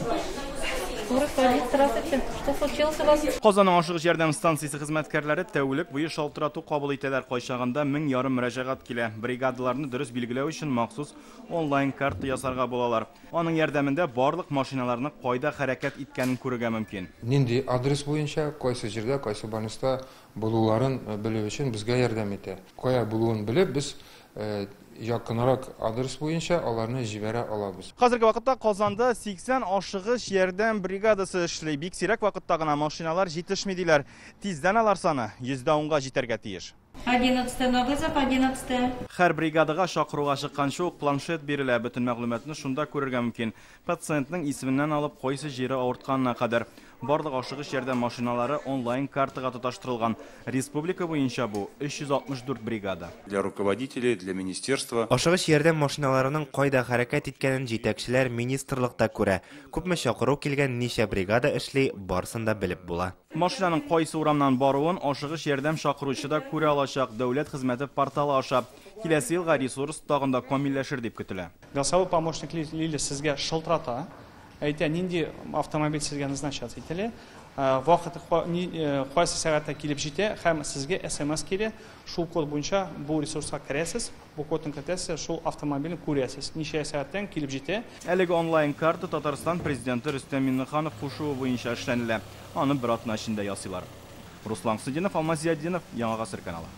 Скорый звонит. Здравствуйте. Что случилось у вас? Казанның ашыгыч ярдәм станциясе хезмәткәрләре тәүлек буе шалтырату кабул итәләр. Кайчагында 1500 мөрәҗәгать килә. Бригадаларны дөрес билгеләү өчен махсус онлайн карта ясарга булалар. Аның ярдәмендә барлык машиналарны кайда хәрәкәт иткәнен күрергә мөмкин. Нинди адрес буенча, кайсы җирдә, кайсы больниста булуларын белү өчен безгә ярдәм итә. Кая булуын белеп, без якынрак адрес буенча аларны җибәрә алабыз. Хәзерге вакытта Казанда 80 ашыгыч ярдәм бригадасы эшли. Бик сирәк вакытта гына машиналар җитешми диләр. Тиздән алар саны 110-га җитәргә тиеш. 11 на вызов, 11. Һәр бригадага чакыруга чыкканчы ук планшет бирелә. Бөтен мәгълүматны шунда күрергә мөмкин. Пациентның исеменнән алып кайсы җире авыртканына кадәр. Барлык ашыгыч ярдәм машиналары онлайн картага тоташтырылган. Республика буенча бу 364 бригада. Для руководителей, для министерства. Ашыгыч ярдәм машиналарының кайда хәрәкәт иткәнен җитәкчеләр министрлыкта күрә. Күпме чакыру килгән, ничә бригада эшли, барысын да белеп була. Машинаның кайсы урамнан баруын ашыгыч ярдәм чакыручы да күрә алачак дәүләт хезмәте порталы аша. Киләсе елга ресурс тагын да камилләшер дип көтелә. Голосовой помощник Лиля сезгә шылтырата, әйтә, нинди автомобиль сезгә назначаться ителә, вакыт кайсы сәгатьтә килеп җитә һәм сезгә СМС килә, шул код буенча бу ресурска керәсез, бу кодны кертәсез, шул автомобильне күрәсез, ничә сәгатьтән килеп җитә. Әлеге онлайн карта Татарстан президенты Рөстәм Миңнеханов кушуы буенча эшләнелә. Аны бер атна эчендә ясыйлар. Руслан Хөснетдинов, Алмаз Зиятдинов, Яңа Гасыр каналы.